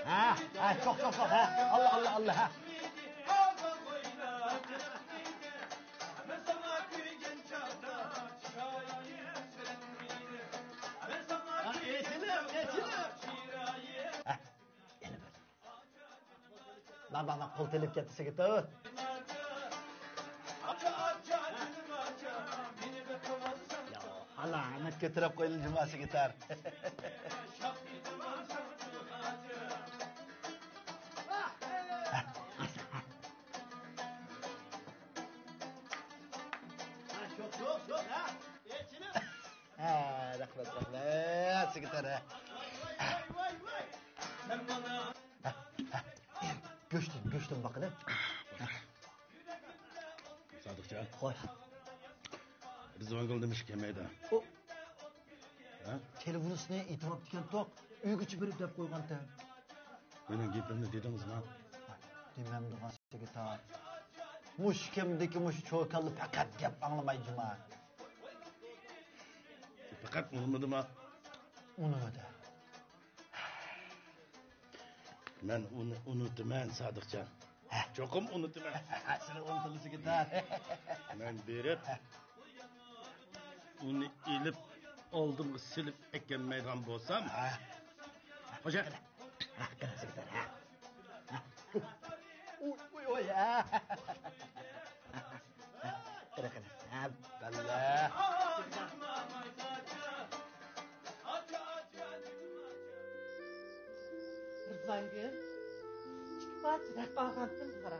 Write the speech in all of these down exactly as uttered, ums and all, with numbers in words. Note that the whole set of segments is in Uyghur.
ھە، ھە، چوق، چوق، چوق، ھە. ئاللا، ئاللا، ئاللا، ھە. ھە، ئېچىلىپ، ئېچىلىپ. ھە، يەنە بىر. بار، بار، بار، قول تېلىپ كەتتى سىگىتو. يا، ئانا، ئانا كۆتۈرۈپ قويدۇم جۇما سىگىتار. ھە، رەھمەت، رەھمەت، سىگىتار، ھە. ھە، ھە. گۆشتىن، گۆشتىن باقىدە. سادىقجان. خوش. رىزۋانگۈل نېمىشقا كەلمەيدۇ؟ ئۇ ھە؟ تېلېفونىسىنى ئېيتىۋاپتىكەنتۇق، ئۆيگىچە بېرىپ دەپ قويغانتى. مېنىڭ گېپىمنى دېدىڭىزما؟ دېمەمدىغان سىگىتار. مۇشۇ كەمدىكى مۇشۇ چوكانلار پەقەت گەپ ئاڭلىماي جۇما. پەقەت ئۇنىمىدىما؟ ئۇنىمىدى. مەن ئۇنى ئۇنتۇمەن، سادىقجان. ھە. چوقۇم ئۇنتۇمەن. سېنى ئۇنتۇلىسى كېتەر. مەن بېرىپ، ئۇنى ئېلىپ، ئالدىمغا سېلىپ ئەكەلمەيدىغان بولسام، ھە. خوجا. ھە، قېنى سېكتەر، ھە. ھە. ئۇي، ئۇي، ئۇي، ھە. قېنى، قېنى. ھە، بەللە. رىزۋانگۈل، ئىككى پارچە رەخت ئالغانتىم، قارا.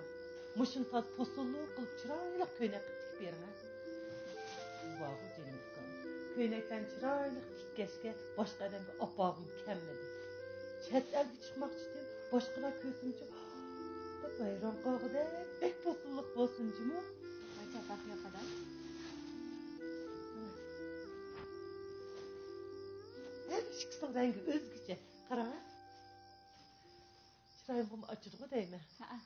مۇشۇنى تازا پوسۇللۇق قىلىپ، چىرايلىق كۆينەك قىلىپ تىكىپ بېرىڭ، ھە. بارغۇ جېنىم ئۇكام، كۆينەكلەرنى چىرايلىق تىككەچكە باشقا ئادەمگە ئاپارغۇم كەلمىدى. چەت ئەلگە چىقماقچىدىم، باشقىلار كۆرسىمۇ دەپ ھەيران قالغۇدەك بەك پوسۇللۇق بولسۇن جۇمۇ. ۋاي چاتاق يوق ئادەم. ھەر ئىككىسىنىڭ رەڭگى ئۆزگىچە. قاراڭ. چىرايىمغىمۇ ئاچىدىغۇ دەيمەن. ھەئە.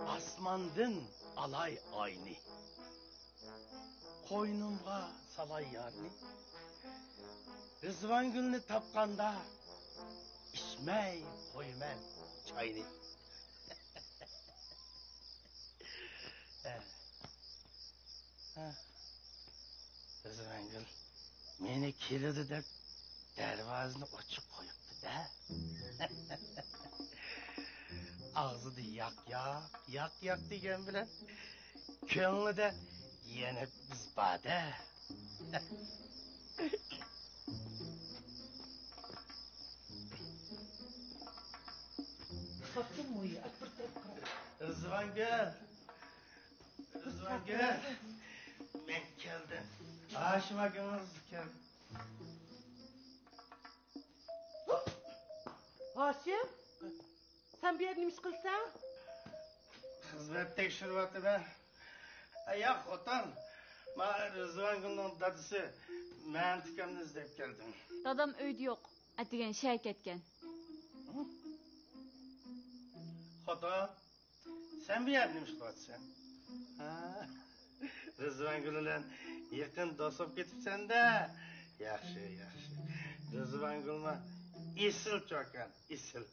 ئاسماندىن ئالاي ئاينى، قوينۇمغا سالاي يارنى، رىزۋانگۈلنى تاپقاندا ئىچمەي قويىمەن چاينى. ھە. ھە. رىزۋانگۈل مېنى كېلىدۇ دەپ دەرۋازىنى ئوچۇق قويۇپتۇ-دە. ئاغزىدا ياق، ياق، ياق، ياق دېگەن بىلەن كۆڭلىدە يەنە بىز بار-دە. قاپتىمۇ يا، بىر تەرەپ قارا. رىزۋانگۈل! رىزۋانگۈل! مەن كەلدىم. ھاشىم ئاكىڭىز كەلدى. ھاشىم؟ سەن بۇ يەردە نېمە ئىش قىلىسەن؟ خىزمەت تەكشۈرۈۋاتىمەن. ياق، خوتۇن، مانا رىزۋانگۈلنىڭ دادىسى مەمەت ئاكامنى ئىزدەپ كەلدىم. دادام ئۆيدە يوق، ئەتىگەن شەھەر كەتكەن. خوتۇن، سەن بۇ يەردە نېمە ئىش قىلىۋاتىسەن؟ ھە؟ رىزۋانگۈل بىلەن يېقىن دوست بولۇپ كېتىپسەن-دە. ياخشى، ياخشى. رىزۋانگۈلمۇ ئېسىل چوكان، ئېسىل.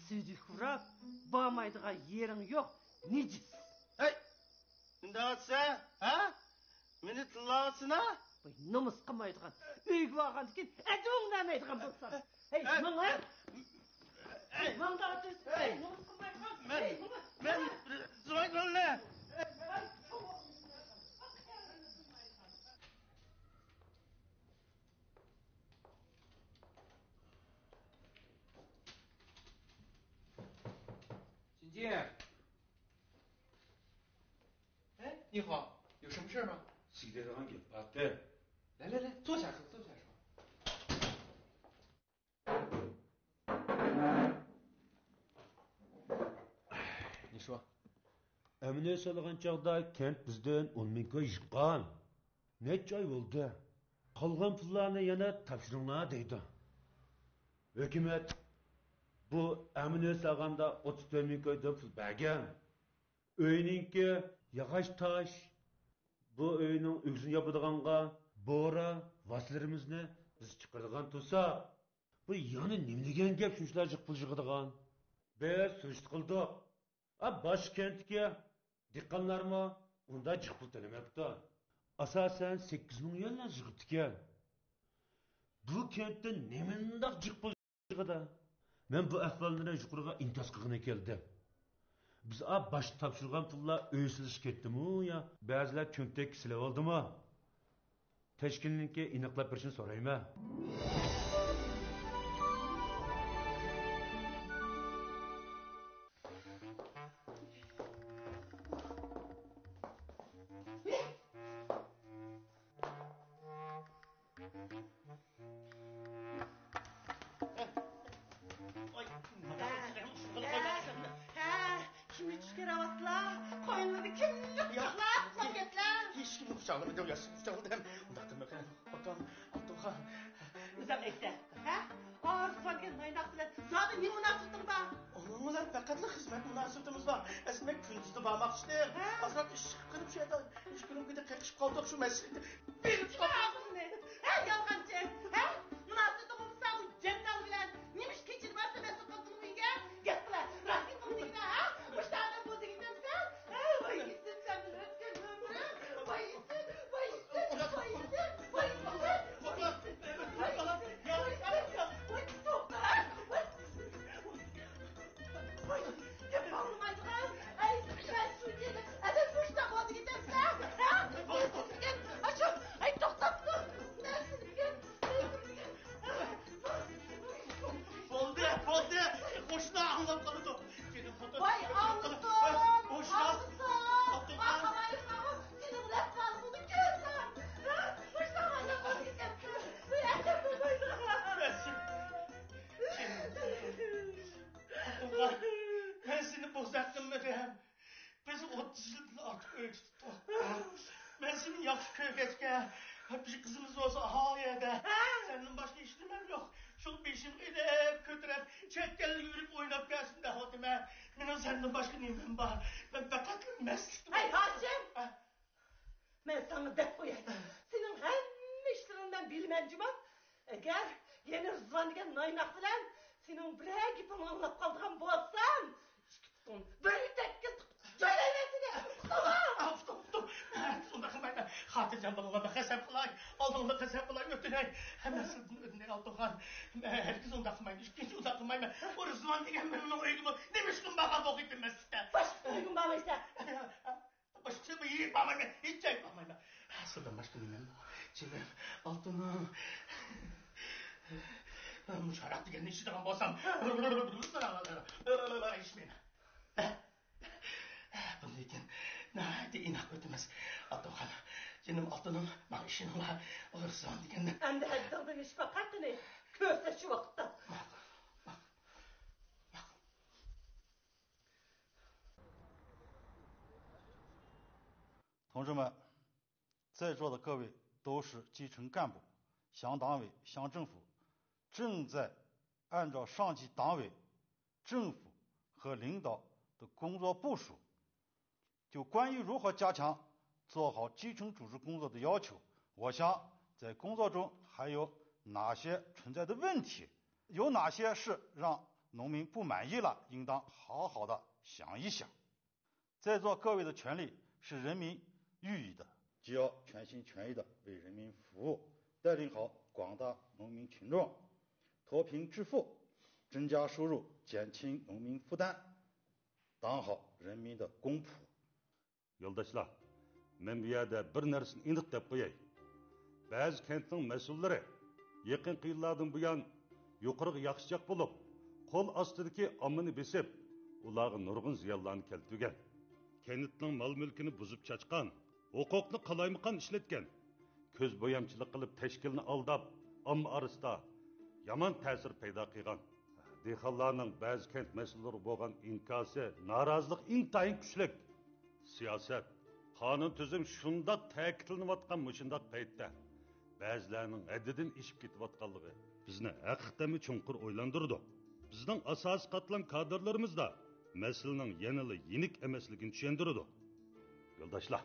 سۈدۈك ئۇراپ، بارمايدىغان يېرىڭ يوق، نىجىس. ھەي! نېمە دەۋاتىسەن؟ ھە؟ مېنى تىللاۋاتىسەن-ھە؟ ۋاي، نومۇس قىلمايدىغان، ئۆيگە بارغاندىن كېيىن ئەدىپىڭنى بەرمەيدىغان بولساڭ. ھەي، ھەي، ماڭ، ھە! ھەي! ماڭ دەۋاتىسەن. ھەي، نومۇس قىلمايدىغان. مەن، ھەي، ماڭ. مەن زۇۋايگۈلنى. ھەي، ھەي. 请进。哎，你好，有什么事儿吗？ سىزگە دەيدىغان گەپ بار-دە. 来来来，坐下说，坐下说。 ئەمىنى سالغان چاغدا كەنت بىزدىن ئون مىڭ كوي يىغقان. نەچچە ئاي بولدى. قالغان پۇللارنى يەنە تاپشۇرۇڭلار دەيدۇ. ھۆكۈمەت بۇ ئەمىنى سالغاندا ئوتتۇز تۆت مىڭ كويدىن پۇل بەرگەن. ئۆينىڭكى ياغاچ تاش، بۇ ئۆينىڭ ئۆگزىنى ياپىدىغانغا بورا ۋاسىتىلىرىمىزنى بىز چىقىرىدىغان تۇرساق، بۇ يەنە نېمە دېگەن گەپ شۇنچىلار جىق پۇل يىغىدىغان؟ بىز سۈرۈشتە قىلدۇق. ئا، باشقا كەنتتىكى دېھقانلارمۇ ئۇنداق جىق پۇل تۆلىمەپتۇ. ئاساسەن سەككىز مىڭ يۈەنلا يىغىپتىكەن. بۇ كەنتتە نېمانداق جىق پۇل يىغىدۇ؟ مەن بۇ ئەھۋاللارنى يۇقىرىغا ئىنكاس قىلغىلى كەلدىم. بىز ئا باشتا تاپشۇرغان پۇللار ئۆي سېلىشقا كەتتىمۇ يا بەزىلەر چۆنتەككە سېلىۋالدىمۇ؟ تەشكىلنىڭكى ئېنىقلاپ بېرىشىنى سورايمەن. ھە، كىم يېتىشكە راۋاتلا؟ قوينىدا كىملىك يوقلا؟ پاكەتلەر. ھېچكىمنى قۇچاقلىمىدىم، ياشنى قۇچاقلىدىم. ئۇنداق دېمە، ئاكام، ئالتۇنخان. ئۆزۈڭ ئېيتە، ھە؟ ئارسلان دېگەن نايناق بىلەن زادى نېمە مۇناسىۋىتىڭ بار؟ ئۇنىڭ بىلەن پەقەتلا خىزمەت مۇناسىۋىتىمىز بار. ئەسلى مەن كۈندۈزدە بارماقچىدىم. ھە؟ ئازراق ئىش چىقىپ قېلىپ، شۇ يەردە ئىككى رۇمكىدا قېقىشىپ قالدۇق، شۇ مەسىلىدە. بېرىپ چىقار ئاغزىڭنى. ھە، يالغانچى. ھە؟ مۇناسىۋىتىڭ بولمىسا، ئۇ جەندال بىلەن نېمە ئىش كېچىرىپ بارسا، مەن سوققان تىلىڭنى يېگەن. گەپ قىلە. راستىنى قىلدىڭ ھە؟ مۇشۇنداق ئادەم بولدى ئىكەنسەن. ھە، ۋاي، ئىسىم سەن ئۆتكەن ئۆمرۈم. ۋاي، ئىسىم، ۋاي، ئىسىم، ۋاي، ئىسىم، ۋاي، ئىسىم، ۋاي، ئىسىم، ۋاي، ئىسىم، ۋاي، ئىسىم، ۋاي، ئىسىم، ۋاي، ئىسىم. ۋاي، گەپ ئاڭلىمايدىغان، ئەي، سىز شۇ يەردە ئەدەپ بوشتا بولدى دەپسە، ھە؟ ئاشۇ، ئەي، توختاپ تۇر. مەن سىزگە، مەن سىزگە. بولدى، بولدى. قوشنا ئاڭلاپ قالىدۇ. سېنى خوتۇن. ۋاي، ئاڭلىسۇن، ئاڭلىسۇن. ئاڭلىمايدىغان سېنىڭ لەپ قالغۇڭنى كۆرسەم. ھە؟ قوشنا ئاڭلاپ قالدى دەپسە، ئەدەپ بولمايدىغان. مەن سېنى بوزەك قىلمىدىم. بىز ئوتتۇز يىلدىن ئارتۇق ئۆي تۇتتۇق. مەن سېنى ياخشى كۆرگەچكە، بىر قىزىمىز بولسا ھايەدە. سەندىن باشقا ھېچنېمەم يوق. شۇ بېشىمغا ئېلىپ، كۆتۈرۈپ، چەت ئەلگە يۈرۈپ ئويناپ كەلسۇن دەۋاتىمەن. مېنىڭ سەندىن باشقا نېمەم بار؟ مەن پەقەتلا مەستلىكتە. ھەي، ھاشىم! ھە؟ مەن ساڭا دەپ قوياي. سېنىڭ ھەممە ئىشلىرىڭنى مەن بىلىمەن جۇما. ئەگەر يەنە رىزۋان دېگەن نايناق بىلەن سېنىڭ بىرەر گېپىڭنى ئاڭلاپ قالىدىغان بولسام، ئىككى پۇتۇڭنى بىر تەككە تىقىپ جايلايمەن سېنى. ئۇقتۇڭمۇ؟ ئۇقتۇم، ئۇقتۇم. ھەرگىز ئۇنداق قىلمايمەن. خاتىرجەم بولۇڭلار، مەن قەسەم قىلاي. ئالدىڭلار قەسەم قىلاي، ئۆتۈنەي. ھەممە سىزدىن ئۆتۈنەي، ئالتۇنخان. مەن ھەرگىز ئۇنداق قىلمايمەن. ئىككىنچى ئۇنداق قىلمايمەن. ئۇ رىزۋان دېگەن مېنىڭ ئۆيگىمۇ نېمە ئىشقا بارغان بولغىيتىم مەن سىزدە؟ باشقا ئۆيگىمۇ بارمايسەن. باشقىسى بۇ يېرىگە بارمايمەن، ھېچ جايغا بارمايمەن. سىزدىن باشقا نېمەم بار؟ جېنىم، ئالتۇنۇم. مۇشۇ ھاراق دېگەننى ئىچىدىغان بولسام، ئىچمەيمەن. بۇندىن كېيىن ناھايىتى ئىناق ئۆتىمىز. ئالتۇنخان، جېنىم ئالتۇنۇم، ماڭا ئىشىنىڭلار. ئۇ رىزۋان دېگەننى. ئەمدى ھەددىڭدىن ئېشىپ قاققىنى كۆرسەت شۇ ۋاقىتتا. ماقۇل، ماقۇل، ماقۇل. 同志们，在座的各位都是基层干部、乡党委、乡政府，正在按照上级党委、政府和领导的工作部署，就关于如何加强做好基层组织工作的要求，我想在工作中还有哪些存在的问题，有哪些事让农民不满意了，应当好好的想一想。 在座各位的权利是人民予以的，就要全心全意的为人民服务，带领好广大农民群众，脱贫致富，增加收入，减轻农民负担，当好人民的公仆。 يولداشلار، مەن بۇ يەردە بىر نەرسىنى ئېنىق دەپ قوياي. بەزى كەنتنىڭ مەسئۇللىرى يېقىنقى يىللاردىن بۇيان يۇقىرىغا ياخشىچاق بولۇپ، قول ئاستىدىكى ئاممىنى بېسىپ، ئۇلارغا نۇرغۇن زىيانلارنى كەلتۈرگەن. كەنتنىڭ مال-مۈلكىنى بۇزۇپ چاچقان، ھوقۇقنى قالايمىقان ئىشلەتكەن. كۆز بويامچىلىق قىلىپ، تەشكىلنى ئالداپ، ئامما ئارىسىدا يامان تەسىر پەيدا قىلغان. دېھقانلارنىڭ بەزى كەنت مەسئۇللىرىغا بولغان ئىنكاسى، نارازىلىقى ئىنتايىن كۈچلۈك. سىياسەت، قانۇن-تۈزۈم شۇنداق تەكىتلىنىۋاتقان مۇشۇنداق پەيتتە، بەزىلەرنىڭ ھەددىدىن ئېشىپ كېتىۋاتقانلىقى بىزنى ھەقىقەتەنمۇ چوڭقۇر ئويلاندۇرىدۇ. بىزنىڭ ئاساسىي قاتلام كادىرلىرىمىزدا مەسىلىنىڭ يەنىلا يېنىك ئەمەسلىكىنى چۈشەندۈرىدۇ. يولداشلار،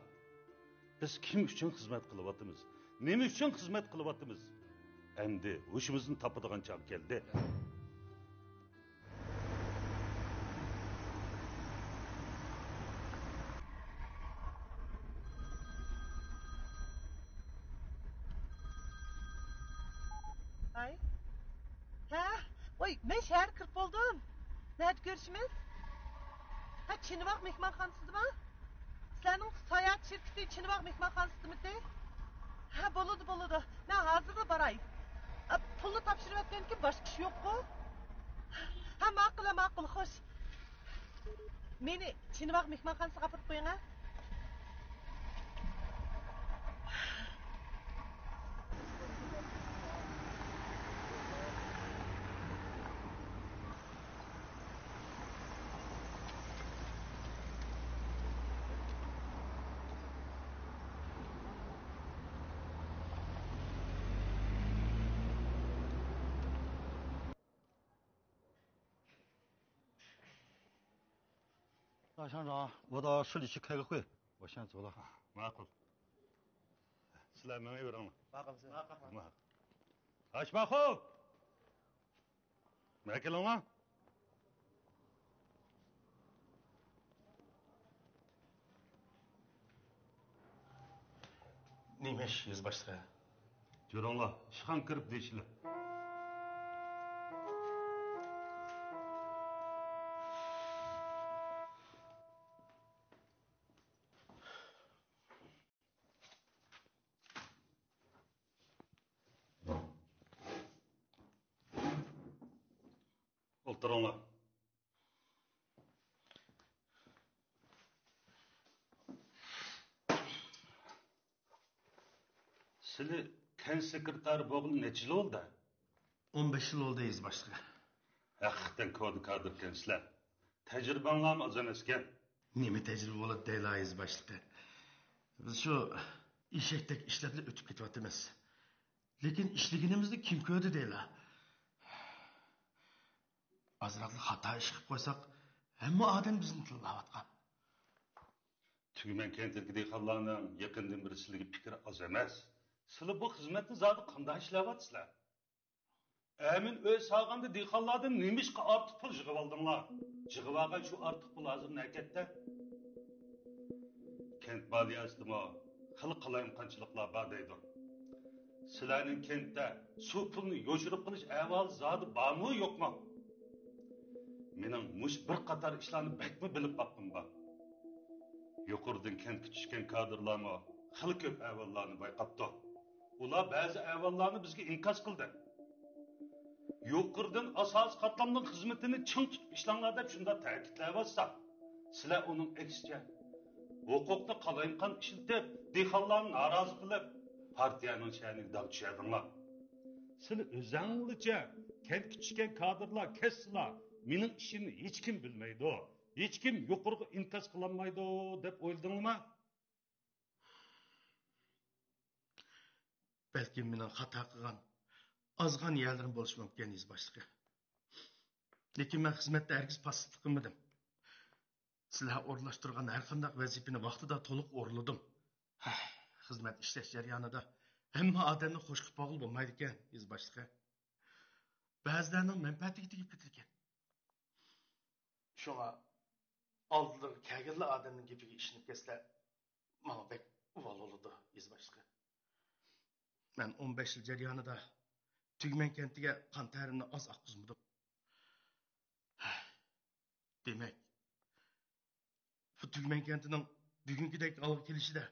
بىز كىم ئۈچۈن خىزمەت قىلىۋاتىمىز؟ نېمە ئۈچۈن خىزمەت قىلىۋاتىمىز؟ ئەمدى ھوشىمىزنى تاپىدىغان چاغ كەلدى. ھاي. ھە؟ ۋاي، مەن شەھەرگە كىرىپ بولدۇم. نەدە كۆرۈشىمىز؟ ھە، چىنىۋاغ مېھمانخانىسىدىما؟ سىلەرنىڭ ساياھەت شىركىتى چىنىۋاغ مېھمانخانىسىدىمىتى؟ ھە، بولىدۇ، بولىدۇ. مەن ھازىرلا باراي. ئە، پۇلنى تاپشۇرۇۋەتكەندىن كېيىن باشقا ئىش يوققۇ؟ ھە، ماقۇل، ھە، ماقۇل، خوش. مېنى چىنىۋاغ مېھمانخانىسىغا ئاپىرىپ قويۇڭ، ھە؟ نا乡长，我到市里去开个会，我先走了。 ماقۇل. سىلەر مېڭىۋېرىڭلار. ماقۇل. ئاشماخوف! مانا كېلىڭلار. نېمە ئىش، يۈزباشلىق؟ يۈرۈڭلار، ئىشخانىغا كىرىپ دېيىشىلى. ئولتۇرۇڭلار. سىلى كەنت سېكرېتارى بولغىلى نەچچە يىل بولدى؟ ئون بەش يىل بولدى، يېزا باشلىقى. ھەقىقەتەن كونا كادىركەنسىلەر. تەجرىبەڭلارمۇ ئاز ئەمەسكەن. نېمە تەجرىبە بولىدۇ دەيلا، يېزا باشلىقى؟ بىز شۇ ئېشەكتەك ئىشلەپلا ئۆتۈپ كېتىۋاتىمىز. لېكىن ئىشلىگىنىمىزنى كىم كۆردى دەيلا؟ ئازراقلا خاتا ئىش قىلىپ قويساق، ھەممە ئادەم بىزنى تىللاۋاتقان. تۈگمەن كەنتىدىكى دېھقانلارنىڭ يېقىندىن بېرى سىلىگە پىكرى ئاز ئەمەس. سىلى بۇ خىزمەتنى زادى قانداق ئىشلەۋاتىسىلەر؟ ئەمىن ئۆي سالغاندا دېھقانلاردىن نېمىشقا ئارتۇق پۇل يىغىۋالدىڭلار؟ يىغىۋالغان شۇ ئارتۇق پۇل ھازىر نەگەتتە؟ كەنت مالىيەسىدىمۇ خېلى قالايمىقانچىلىقلار بار دەيدۇ. سىلەرنىڭ كەنتتە سۇ پۇلىنى يوشۇرۇپ قىلىش ئەھۋالى زادى بارمۇ، يوقمۇ؟ مېنىڭ مۇشۇ بىر قاتار ئىشلارنى بەكمۇ بىلىپ باققۇم بار. يۇقىرىدىن كەنتكە چۈشكەن كادىرلارمۇ خېلى كۆپ ئەھۋاللارنى بايقاپتۇ. ئۇلار بەزى ئەھۋاللارنى بىزگە ئىنكاس قىلدى. يۇقىرىدىن ئاساسىي قاتلامنىڭ خىزمىتىنى چىڭ تۇتۇپ ئىشلەڭلار دەپ شۇنداق تەكىتلەۋاتسا، سىلەر ئۇنىڭ ئەكسىچە، ھوقۇقنى قالايمىقان ئىشلىتىپ، دېھقانلارنى نارازى قىلىپ، پارتىيەنىڭ شەنىگە داغ چۈشۈردۈڭلار. سىلەر ئۆزۈڭلارچە كەنتكە چۈشكەن كادىرلار كەتسىلا، مېنىڭ ئىشىمنى ھېچكىم بىلمەيدۇ، ھېچكىم يۇقىرىغا ئىنكاس قىلالمايدۇ دەپ ئويلىدىڭلارمۇ؟ بەلكىم مېنىڭ خاتا قىلغان ئازغان يەرلىرىم بولۇشى مۇمكىن، يېزا باشلىقى. لېكىن مەن خىزمەتتە ھەرگىز پاسسىپلىق قىلمىدىم. سىلەر ئورۇنلاشتۇرغان ھەرقانداق ۋەزىپىنى ۋاقتىدا تولۇق ئورۇنلىدىم. ھەي، خىزمەت ئىشلەش جەريانىدا ھەممە ئادەمنى خوش قىلىپ بولغىلى بولمايدىكەن، يېزا باشلىقى. بەزىلەرنىڭ مەنپەئەتىگە تېگىپ كېتىدىكەن. شۇڭا ئالدىلىرىغا كەلگەنلا ئادەمنىڭ گېپىگە ئىشىنىپ كەتسىلەر، ماڭا بەك ئۇۋال بولىدۇ، يېزا باشلىقى. مەن ئون بەش يىل جەريانىدا تۈگمەن كەنتىگە قان تەرىمنى ئاز ئاققۇزمىدىم. دېمەك، بۇ تۈگمەن كەنتىنىڭ بۈگۈنكىدەك ھالغا كېلىشىدە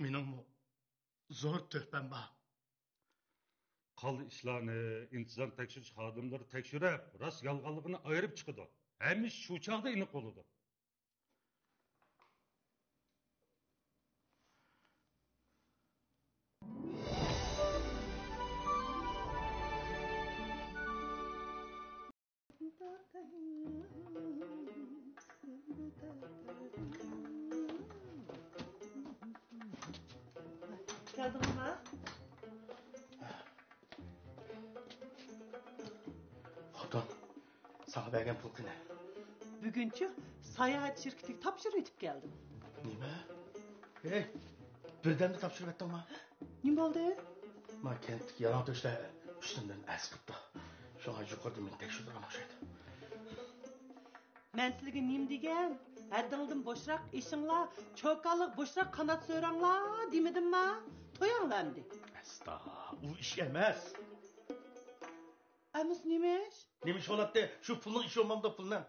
مېنىڭمۇ زور تۆھپەم بار. قالدى ئىشلارنى ئىنتىزام تەكشۈرۈش خادىملىرى تەكشۈرۈپ، راست يالغانلىقىنى ئايرىپ چىقىدۇ. ھەممە ئىش شۇ چاغدا ئېنىق بولىدۇ. كەلدىڭىزما؟ خوتۇن، ساڭا بەرگەن پۇل قېنى؟ بۈگۈنچۇ ساياھەت شىركىتىگە تاپشۇرۇۋېتىپ كەلدىم. نېمە؟ ھەي، بىردەمدە تاپشۇرۇۋەتتىڭما؟ نېمە بولدى؟ ما كەنتتىكى يالاڭتۆشلەر ئۈستۈمدىن ئەرز قىپتۇ. شۇڭا يۇقىرىدا مېنى تەكشۈرىدىغان ئوخشايدۇ. مەن سىلىگە نېمە دېگەن؟ ھەددىڭدىن بوشراق ئېشىڭلار، چوكانلىق بوشراق قانات سۆرەڭلار دېمىدىمما؟ توياڭلار ئەمدى. ئەستا، ئۇ ئىش ئەمەس. ئەمىسە نېمە ئىش؟ نېمە ئىش بولاتتى؟ شۇ پۇلنىڭ ئىشى بولمامدۇ، پۇلنىڭ؟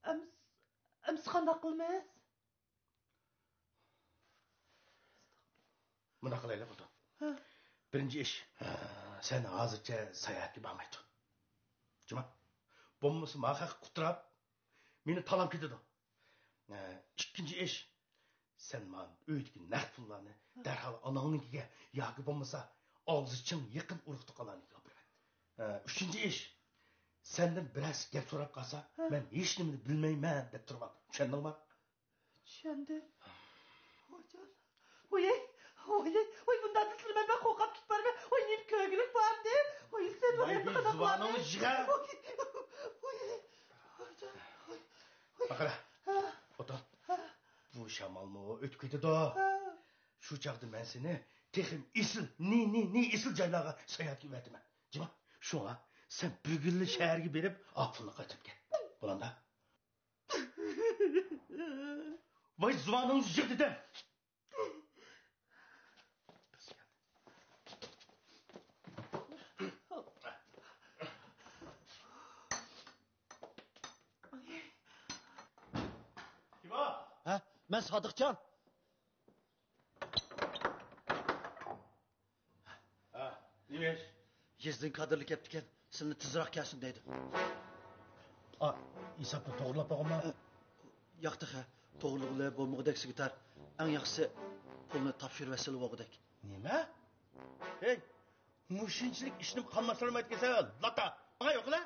ئەمىسە، ئەمىسە قانداق قىلىمىز؟ مۇنداق قىلايلى، خوتۇن. ھە. بىرىنچى ئىش، سەن ھازىرچە ساياھەتكە بارماي تۇر. جۇما. بولمىسا ماڭا قۇتراپ، مېنى تالاپ كېتىدۇ. ئىككىنچى ئىش، سەن مانا ئۆيدىكى نەق پۇللارنى دەرھال ئاناڭنىڭكىگە ياكى بولمىسا ئاغزى چىڭ يېقىن ئۇرۇق-تۇغقانلارنىڭكىگە ئاپىرىۋەت. ئە، ئۈچىنچى ئىش، سەندىن بىرەرسى گەپ سوراپ قالسا، ھە. مەن ھېچنېمىنى بىلمەيمەن دەپ تۇرۇپ ئال. چۈشەندىڭمۇ؟ چۈشەندىم. ۋايجان. ۋاي، ۋاي، ۋاي، بۇنداق دېسىلە مەن بەك قورقۇپ كېتىپ بارىمەن. ۋاي، نېمە كۆرگۈلۈك بار ئەمدى؟ ۋاي، سەن ۋاي، بۇ زۇۋانىڭنى يىغە. ۋاي، ۋاي، ۋايجان، ۋاي، ۋاي. باققىلا. ھە. ئوتۇر. ھە. بۇ شامالمۇ ئۆتۈپ كېتىدۇ. ھە. شۇ چاغدا مەن سېنى تېخىمۇ ئېسىل، نى، نى، نى ئېسىل جايلارغا ساياھەتكە ئەۋەتىمەن. جۇما، شۇڭا سەن بۈگۈنلا شەھەرگە بېرىپ، ئاپىلىنى قايتۇرۇپ كەل. بولامدا؟ ۋاي، زۇۋانىڭنى يىغ دېدىم! كىم ئۇ؟ ھە، مەن سادىقجان. ھە، نېمە ئىش؟ يېزىدىن كادىرلار كەپتىكەن، سىلىنى تېزراق كەلسۇن دەيدۇ. ئا، ھېسابنى توغرىلاپ بولغانما؟ ئە، ياق تېخى، توغرىلىغىلى بولمىغۇدەك سېكرېتار. ئەڭ ياخشىسى پۇلنى تاپشۇرۇۋەتسىلا بولغۇدەك. نېمە؟ ھەي، مۇشۇنچىلىك ئىشنى قاملاشتۇرالمايدىكەنسەن، لاتا! ماڭا يوقىلا!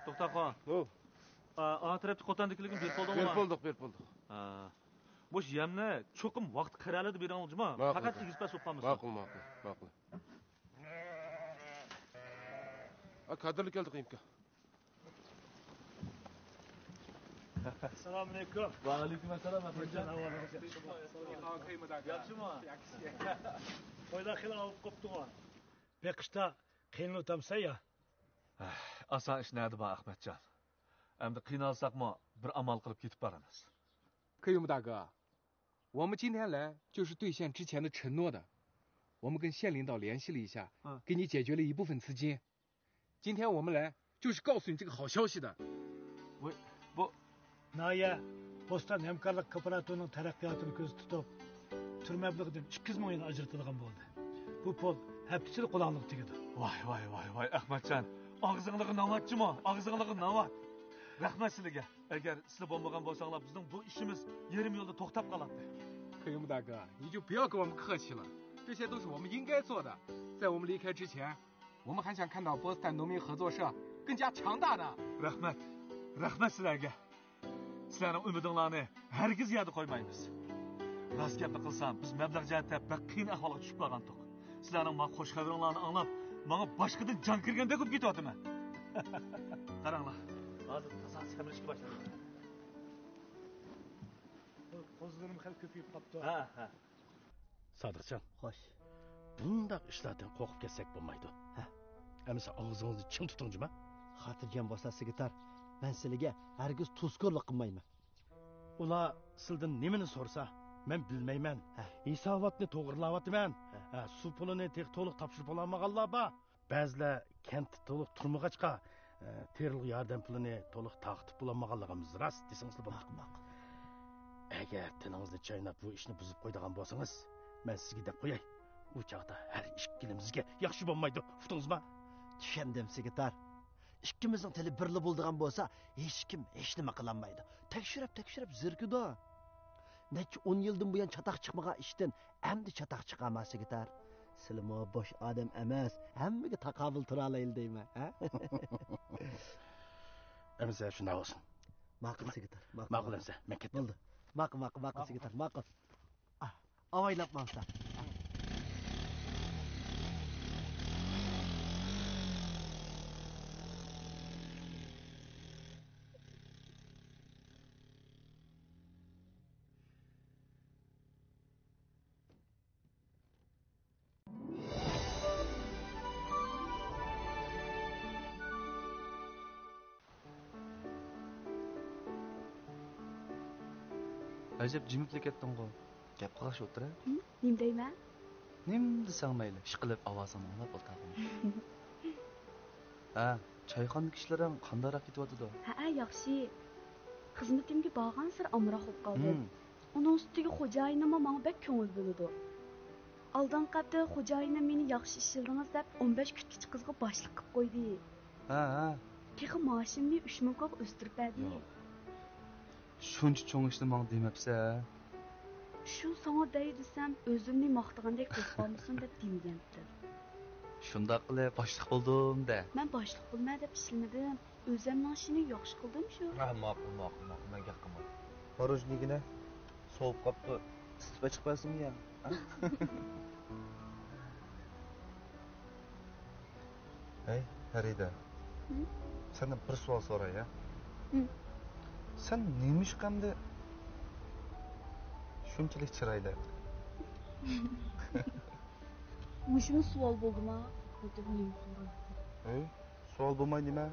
توختاخۇن. ھو. ئا، ئا تەرەپتىكى قوتاندىكىلىكنى بېرىپ بولدۇڭمۇ؟ بېرىپ بولدۇق، بېرىپ بولدۇق. ھە. مۇشۇ يەمنى چوقۇم ۋاقتى قەرەلىدە بېرىڭلار جۇما. ماقۇل. پەقەت ئېگىز-پەس بولۇپ قالمىسۇن. ماقۇل، ماقۇل، ماقۇل. ئا، كادىرلار كەلدى، قېيىمكا. ئەسسالامۇئەلەيكۇم. ۋەئەلەيكۇم ئەسسالام، ئەخمەتجان. ياخشىمۇ؟ قويلار خېلى ئاۋۇپ قاپتىغۇ. بېقىشتا قىينىلىۋاتامسەن يا؟ ئاسان ئىش نەدە بار، ئەخمەتجان؟ ئەمدى قىينالساقمۇ بىر ئامال قىلىپ كېتىپ بارىمىز. 可以吗，大哥？ 我们今天来就是兑现之前的承诺的。我们跟县领导联系了一下，嗯。给你解决了一部分资金。今天我们来就是告诉你这个好消息的。 ۋاي، بۇ ناھىيە بوستان ھەمكارلىق كوپىراتىپىنىڭ تەرەققىياتىنى كۆزدە تۇتۇپ، تۈر مەبلىغىدىن ئىككى يۈز مىڭ يۈەن ئاجرىتىدىغان بولدى. بۇ پۇل ھەپتە ئىچىدە قولۇڭلارغا تېگىدۇ. ۋاي، ۋاي، ۋاي، ۋاي، ئەخمەتجان، ئاغزىڭلارغا ناۋات جۇما، ئاغزىڭلارغا ناۋات. رەھمەت سىلىگە. ئەگەر سىلەر بولمىغان بولساڭلار، بىزنىڭ بۇ ئىشىمىز يېرىم يولدا توختاپ قالاتتى. 可以吗，大哥，你就不要跟我们客气了，这些都是我们应该做的。在我们离开之前，我们还想看到波斯坦农民合作社更加强大呢。 رەھمەت، رەھمەت سىلەرگە. سىلەرنىڭ ئۈمىدىڭلارنى ھەرگىز يەردە قويمايمىز. راست گەپنى قىلسام، بىز مەبلەغ جەھەتتە بەك قىيىن ئەھۋالغا چۈشۈپ قالغانتۇق. سىلەرنىڭ ماڭا خۇش خەۋىرىڭلارنى ئاڭلاپ، ماڭا باشقىدىن جان كىرگەندەك بولۇپ كېتىۋاتىمەن. قاراڭلار، ھازىر تازا سەمرىشكە باشلىدى. قوزىلىرىم خېلى كۆپىيىپ قاپتۇ. ھە، ھە. سادىقجان. خوش. بۇنداق ئىشلاردىن قورقۇپ كەتسەك بولمايدۇ. ھە. ئەمىسە ئاغزىڭىزنى چىڭ تۇتۇڭ جۇما. خاتىرجەم بولسا سېكرېتار، مەن سىلىگە ھەرگىز تۇزكورلۇق قىلمايمەن. ئۇلار سىلىدىن نېمىنى سورىسا، مەن بىلمەيمەن. ھە. ھېساباتنى توغرىلاۋاتىمەن. ھە. ھە، سۇ پۇلىنى تېخى تولۇق تاپشۇرۇپ بولالمىغانلار بار. بەزىلەر كەنتتە تولۇق تۇرمىغاچقا، ئە، تېرىلغۇ ياردەم پۇلىنى تولۇق تارقىتىپ بولالمىغانلىقىمىز راست دېسىڭىزلا بولىدۇ. ماقۇل، ماقۇل. ئەگەر تىلىڭىزنى چايناپ بۇ ئىشنى بۇزۇپ قويىدىغان بولسىڭىز، مەن سىزگە دەپ قوياي، ئۇ چاغدا ھەر ئىككىلىمىزگە ياخشى بولمايدۇ، ئۇقتىڭىزمۇ؟ چۈشەندىم، سېكرېتار. ئىككىمىزنىڭ تىلى بىرلا بولىدىغان بولسا، ھېچكىم ھېچنېمە قىلالمايدۇ. تەكشۈرۈپ، تەكشۈرۈپ زېرىكىدۇ. نەچچە ئون يىلدىن بۇيان چاتاق چىقمىغان ئىشتىن ئەمدى چاتاق چىقارما، سېكرېتار. سىلىمۇ بوش ئادەم ئەمەس، ھەممىگە تاقابىل تۇرالايلى دەيمەن، ھە؟ ئەمىسە شۇنداق بولسۇن. ماقۇل، سېكرېتار، ماقۇل. ماقۇل ئەمىسە، مەن كەتتىم. بولدى. ماقۇل، ماقۇل، ماقۇل، ماقۇل. سېكرېتار، ماقۇل. ئاھ، ئاۋايلاپ ماڭسا. ئەجەب جىمىپلا كەتتىڭغۇ؟ گەپ قىلغاچ ئولتۇر ھە. ھىم، نېمە دەيمەن؟ نېمە دېسەڭ مەيلى، ئىشقىلىپ ئاۋازىڭنى ئاڭلاپ ئولتۇرغىن. ھە، چايخانىدىكى ئىشلىرىڭ قانداقراق كېتىۋاتىدۇ؟ ھەئە، ياخشى. خىزمىتىمگە بارغانسېرى ئامراق بولۇپ قالدىم. ھىم. ئۇنىڭ ئۈستىگە خوجايىنىممۇ ماڭا بەك كۆڭۈل بۆلىدۇ. ئالدىنقى ھەپتە خوجايىنىم مېنى ياخشى ئىشلىدىڭىز دەپ ئون بەش كۈتكۈچى قىزغا باشلىق قىلىپ قويدى. ھە، ھە. تېخى مائاشىمنى ئۈچ مىڭ كوغا ئۆستۈرۈپ بەردى. ياق. شۇنچە چوڭ ئىشنى ماڭا دېمەپسەن. شۇ ساڭا دەي دېسەم، ئۆزۈمنى ماختىغاندەك بولۇپ قالمىسۇن دەپ دېمىگەنتىم. شۇنداق قىلىپ باشلىق بولدۇم دە. مەن باشلىق بولىمەن دەپ ئىشلىمىدىم. ئۆزۈمنىڭ ئىشىنى ياخشى قىلدىم شۇ. ھە، ماقۇل، ماقۇل، ماقۇل. مەن گەپ قىلماي. ماروژنىگىنە سوۋۇپ قاپتۇ. ئىسسىتىپ ئەچىقىپ بەرسىمۇ يەڭ؟ ھە؟ ھەي، پەرىدە. ھىم؟ سەندىن بىر سوئال سوراي، ھە؟ ھىم. سەن نېمىشقا ئەمدى شۇنچىلىك چىرايلىق؟ مۇشۇمۇ سوئال بولدىما؟ ھەي، سوئال بولماي نېمە؟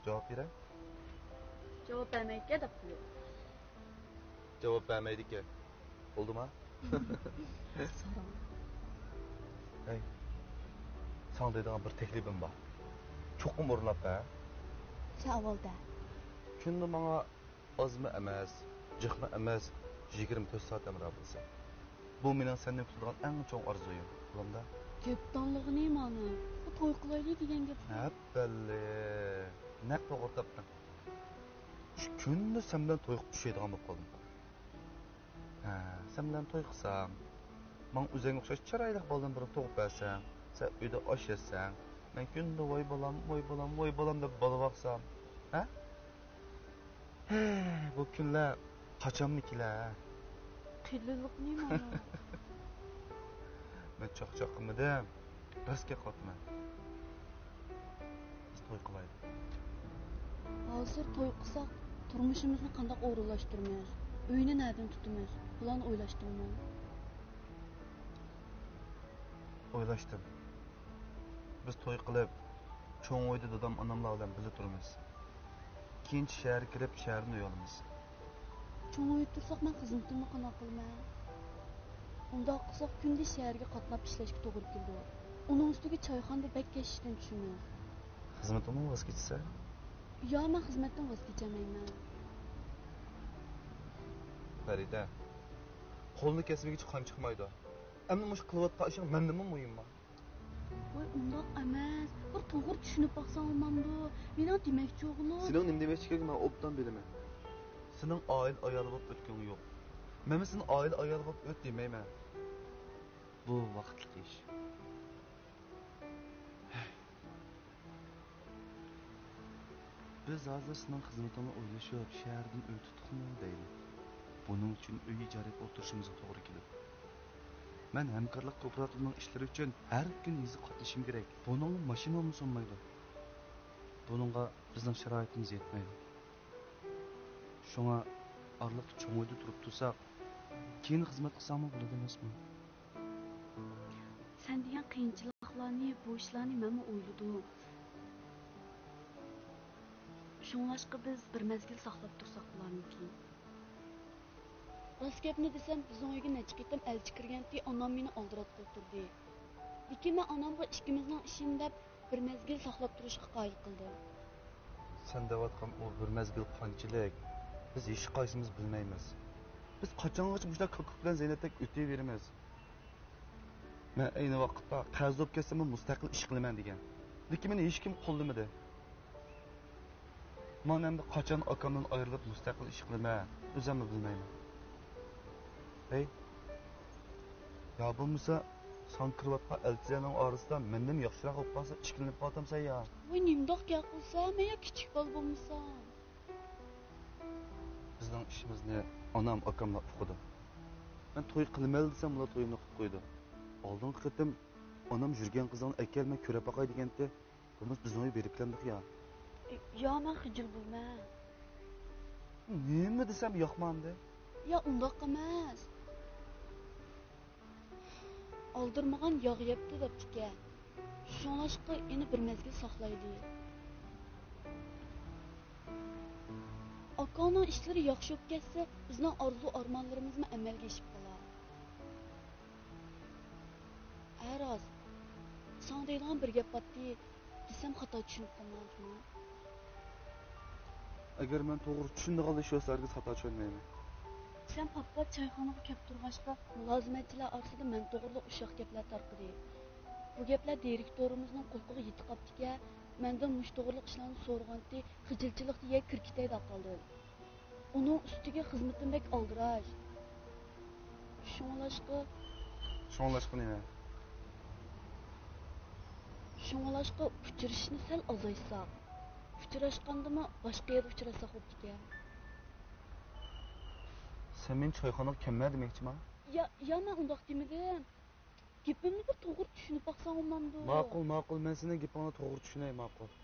جاۋاب بېرە. جاۋاب بەرمەيدىكەن دەپ قويۇڭ. جاۋاب بەرمەيدىكەن. بولدىما؟ سوراڭ. ھەي، ساڭا دەيدىغان بىر تەكلىپىم بار. چوقۇم ئورۇنلاپ بەر. سەن ئاۋۋال دە. كۈندە ماڭا ئازمۇ ئەمەس، جىقمۇ ئەمەس، يىگىرمە تۆت سائەت ھەمراھ بولىسەن. بۇ مېنىڭ سەندىن كۈتىدىغان ئەڭ چوڭ ئارزۇيۇم. بولامدا؟ گەپدانلىقىنى مانا، بۇ توي قىلايلى دېگەن گەپ. ھەپپەللى، نەق توغرا تاپتىڭ. شۇ كۈندە سەن بىلەن توي قىلىپ چۈشەيدىغان بولۇپ قالدىم. ھە، سەن بىلەن توي قىلسام، ماڭا ئۆزۈڭگە ئوخشاش چىرايلىق بالىدىن بىرنى تۇغۇپ بەرسەڭ، سەن ئۆيدە ئاش يەتسەڭ، مەن كۈندە ۋاي بالام، ۋاي بالام، ۋاي بالام دەپ بالا باقسام، ھە؟ ھە، بۇ كۈنلەر قاچانمۇ كېلە؟ قېلىنلىق نېمە؟ مەن چاقچاق قىلمىدىم. راست گەپ قىلىپتىمەن. بىز توي قىلايلى. ھازىر توي قىلساق، تۇرمۇشىمىزنى قانداق ئورۇنلاشتۇرىمىز؟ ئۆينى نەدىن تۇتىمىز؟ بۇلارنى ئويلاشتىڭمۇ؟ ئويلاشتىم. بىز توي قىلىپ، چوڭ ئۆيدە دادام، ئاناملار بىلەن بىللە تۇرىمىز. كېيىنچە شەھەرگە كىرىپ، شەھەردىن ئۆي ئالىمىز. چوڭ ئۆيدە تۇرساق، مەن خىزمىتىمنى قانداق قىلىمەن؟ ئۇنداق قىلساق، كۈندە شەھەرگە قاتناپ ئىشلەشكە توغرا كېلىدۇ. ئۇنىڭ ئۈستىگە چايخانىدا بەك كەچ ئىشتىن چۈشىمىز. خىزمىتىڭدىن ۋاز كېچىسەن؟ يا، مەن خىزمەتتىن ۋاز كېچەلمەيمەن. پەرىدە، قولنى كەسمىگۈچە قان چىقمايدۇ. ئەمدى مۇشۇ قىلىۋاتقان ئىشىڭ مەندىنمۇ مۇھىممۇ؟ ۋاي، ئۇنداق ئەمەس. بىر توغرا چۈشىنىپ باقساڭ بولمامدۇ؟ مېنىڭ دېمەكچى بولغىنىم. سېنىڭ نېمە دېمەكچىكىنىڭ مەن ئوبدان بىلىمەن. سېنىڭ ئائىلە ئايالى بولۇپ ئۆتكۈڭ يوق. مەنمۇ سېنى ئائىلە ئايالى بولۇپ ئۆت دېمەيمەن. بۇ ۋاقىتلىق ئىش. بىز ھازىر سېنىڭ خىزمىتىڭنى ئويلىشىپ، شەھەردىن ئۆي تۇتتۇقمۇ دەيلى. بۇنىڭ ئۈچۈن ئۆي ئىجارە ئېلىپ ئولتۇرۇشىمىزغا توغرا كېلىدۇ. مەن ھەمكارلىق كوپىراتىپىنىڭ ئىشلىرى ئۈچۈن ھەر كۈنى يېزىغا قاتنىشىم كېرەك. بۇنىڭغا ماشىنىمۇ سۇنمايدۇ. بۇنىڭغا بىزنىڭ شارائىتىمىز يەتمەيدۇ. شۇڭا ئارىلىقتا چوڭ ئۆيدە تۇرۇپ تۇرساق، كېيىن خىزمەت قىلساڭمۇ بولىدۇ ئەمەسمۇ؟ سەن دېگەن قىيىنچىلىقلارنى، بۇ ئىشلارنى مەنمۇ ئويلىدىم. شۇڭلاشقا بىز بىر مەزگىل ساقلاپ تۇرساق بولارمىكىن؟ راست گەپنى دېسەم، بىزنىڭ ئۆيگە نەچچە قېتىم ئەلچى كىرگەنتى، ئانام مېنى ئالدىراتقىلى تۇردى. لېكىن مەن ئانامغا ئىككىمىزنىڭ ئىشىنى دەپ بىر مەزگىل ساقلاپ تۇرۇشقا قايىل قىلدىم. سەن دەۋاتقان ئۇ بىر مەزگىل قانچىلىك، بىز ھېچقايسىمىز بىلمەيمىز. بىز قاچانغىچە مۇشۇنداق كاككۇك بىلەن زەينەپتەك ئۆتۈۋېرىمىز؟ مەن ئەينى ۋاقىتتا قەرز بولۇپ كەتسەممۇ مۇستەقىل ئىش قىلىمەن دېگەن. لېكىن مېنى ھېچكىم قوللىمىدى. مانا ئەمدى قاچان ئاكامدىن ئايرىلىپ مۇستەقىل ئىش قىلىمەن، ئۆزۈممۇ بىلمەيمەن. ھەي، يا بولمىسا ساڭا كىرىۋاتقان ئەلچىلەرنىڭ ئارىسىدا مەندىن ياخشىراق بولۇپ قالسا ئىككىلىنىپ قالاتامسەن يا؟ ۋاي، نېمىنداق گەپ قىلسام، مەن يا كىچىك بالا بولمىسام. بىزنىڭ ئىشىمىزنى ئانام ئاكاملا ئۇقىدۇ. مەن توي قىلىمەن دېسەم، ئۇلار تويۇمنى قىلىپ قويىدۇ. ئالدىنقى قېتىم ئانام يۈرگەن قىزىڭنى ئەكەل، مەن كۆرۈپ باقاي دېگەنتى. بولمىسا بىزنىڭ ئۆيگە بېرىپ كېلەمدۇق يا؟ يا، مەن خىجىل بولىمەن. نېمە دېسەم ياقمامدى؟ يا، ئۇنداق ئەمەس. ئالدىرىمىغان ياغ يەپتۇ دەپتىكەن. شۇڭلاشقا ئېنى بىر مەزگىل ساقلايلى. ئاكاڭنىڭ ئىشلىرى ياخشى بولۇپ كەتسە، بىزنىڭ ئارزۇ-ئارمانلىرىمىزمۇ ئەمەلگە ئېشىپ قالار. ھە راست، ساڭا دەيدىغان بىر گەپ بارتتى، دېسەم خاتا چۈشىنىپ قالماڭ جۇمۇ. ئەگەر مەن توغرا چۈشىنىدىغانلا ئىش بولسا، ھەرگىز خاتا چۈشەنمەيمەن. سەن پات-پات چايخانىغا كەپ تۇرغاچقا، مۇلازىمەتچىلەر ئارىسىدا مەن توغرىلىق ئۇششاق گەپلەر تارقىدى. بۇ گەپلەر دىرېكتورىمىزنىڭ قۇلىقىغا يېتىپ قاپتىكەن، مەندىن مۇشۇ توغرىلىق ئىشلارنى سورىغانتى، خىجىلچىلىقتا يەر كىرىپ كېتەي دەپ قالدىم. ئۇنىڭ ئۈستىگە خىزمىتىم بەك ئالدىراش. شۇڭلاشقا. شۇڭلاشقا نېمە؟ شۇڭلاشقا ئۇچرىشىشنى سەل ئازايتساق. ئۇچراشقاندىمۇ باشقا يەردە ئۇچراشساق بوپتىكەن. سەن مېنى چايخانىغا كەلمە دېمەكچىما؟ يا، يا، مەن ئۇنداق دېمىدىم. گېپىمنى بىر توغرا چۈشىنىپ باقساڭ بولمامدۇ؟ ماقۇل، ماقۇل. مەن سېنىڭ گېپىڭنى توغرا چۈشىنەي، ماقۇل.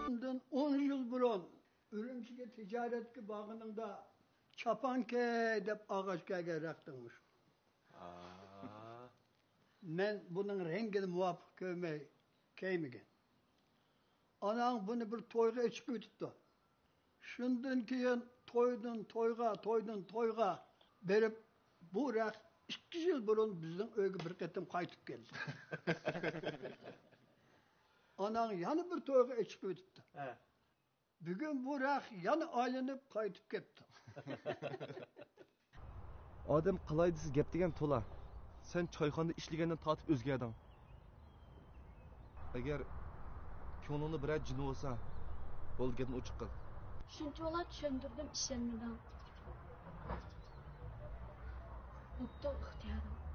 بۇندىن ئون يىل بۇرۇن ئۈرۈمچىگە تىجارەتكە بارغىنىڭدا چاپان كىي دەپ ئاغاچ كەلگەن رەختىڭمۇ شۇ. مەن بۇنىڭ رەڭگىنى مۇۋاپىق كۆرمەي كىيمىگەن. ئاناڭ بۇنى بىر تويغا ئېچىقىۋېتىپتۇ. شۇندىن كېيىن تويدىن تويغا، تويدىن تويغا بېرىپ، بۇ رەخت ئىككى يىل بۇرۇن بىزنىڭ ئۆيگە بىر قېتىم قايتىپ كەلدى. ئاناڭ يەنە بىر تويغا ئېچىقىۋېتىپتۇ. ھە. بۈگۈن بۇ رەخت يەنە ئايلىنىپ قايتىپ كەپتۇ. ئادەم قىلاي دېسە گەپ دېگەن تولا. سەن چايخانىدا ئىشلىگەندىن تارتىپ ئۆزگەردىڭ. ئەگەر كۆڭلۈڭدە بىرەر جىن بولسا، بولدى، گەپنى ئوچۇق قىل. شۇنچىۋالا چۈشەندۈردۈم، ئىشەنمىدىڭ. بوپتۇ، ئىختىيارىڭ.